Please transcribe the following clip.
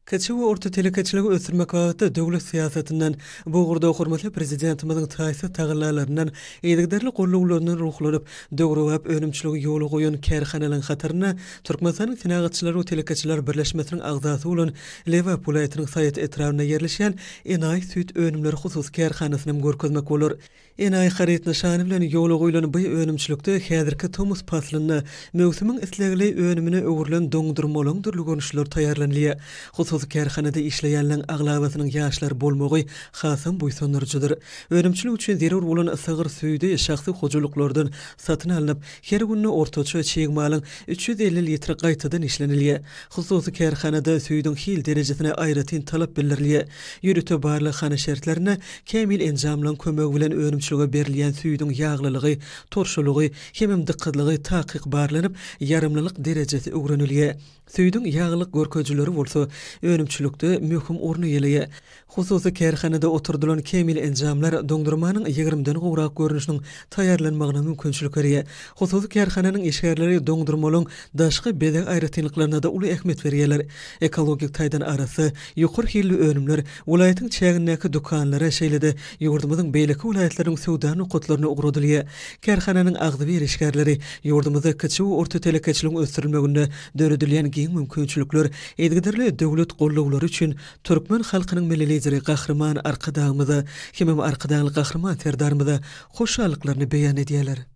Kiçi we orta telekeçiligi ösdürmek babatda döwlet syýasatyndan, bu ugurda hormatly Prezidentimiziň taýsyz tagallalaryndan, yzygiderli gollawlaryndan ruhlanyp, döwrebap önümçiligi ýola goýan kärhanalaryň hatarynda Türkmenistanyň Senagatçylar we telekeçiler birleşmesiniň agzasy bolan Lebap welaýatynyň Saýat etrabynda ýerleşýän Enaýy süýt önümleri hususy kärhanasyny hem görkezmek bolar. Enaýy haryt nyşany bilen ýola goýlan bu önümçilikde häzirki tomus paslynda möwsümiň islegli önümine öwrülen doňdurmalaryň dürli görnüşleri taýýarlanylýar. Hususy kärhanada işleýänleriň aglabasynyň ýaşlar bolmagy hasam buýsandyryjydyr. Önümçilik üçin zerur bolan sygyr süýdi şahsy hojalyklardan satyn alnyp, her günde ortaça çig malyň 350 litri gaýtadan işlenilýär. Hususy kärhanada süýdüň hil derejesine aýratyn talap bildirilýär. Ýörite barlaghana şertlerinde kämil enjamlaryň kömegi bilen önümçilige berilýän süýdüň ýaglylygy, turşulygy hemem dykyzlygy takyk barlanyp, ýaramlylyk derejesi öwrenilýär. Süýdüň ýaglylyk görkezijileri bolsa önümçilikde möhüm orun eýeleýär. Hususy kärhanada oturdylan kämil enjamlar doňdurmanyň ýigrimiden gowrak görnüşiniň taýýarlanmagyna mümkinçilik berýär. Hususy kärhananyň işgärleri doňdurmalaryň daşky bezeg aýratynlyklaryna-da uly ähmiýet berýärler. Ekologik taýdan arassa, ýokary hilli önümler welaýatyň çägindäki dükanlara, şeýle-de ýurdumyzyň beýleki welaýatlarynyň söwda nokatlaryna ugradylýar. Kärhananyň agzybir işgärleri ýurdumyzda kiçi we orta telekeçiligiň ösdürilmeginde döredilýän giň mümkinçilikler, yzygiderli döwlet gollawlary üçin Türkmen halkynyň Milli Lideri Gahryman Arkadagymyza hemem Arkadagly Gahryman Serdarymyza hoşallyklaryny beýan edýärler.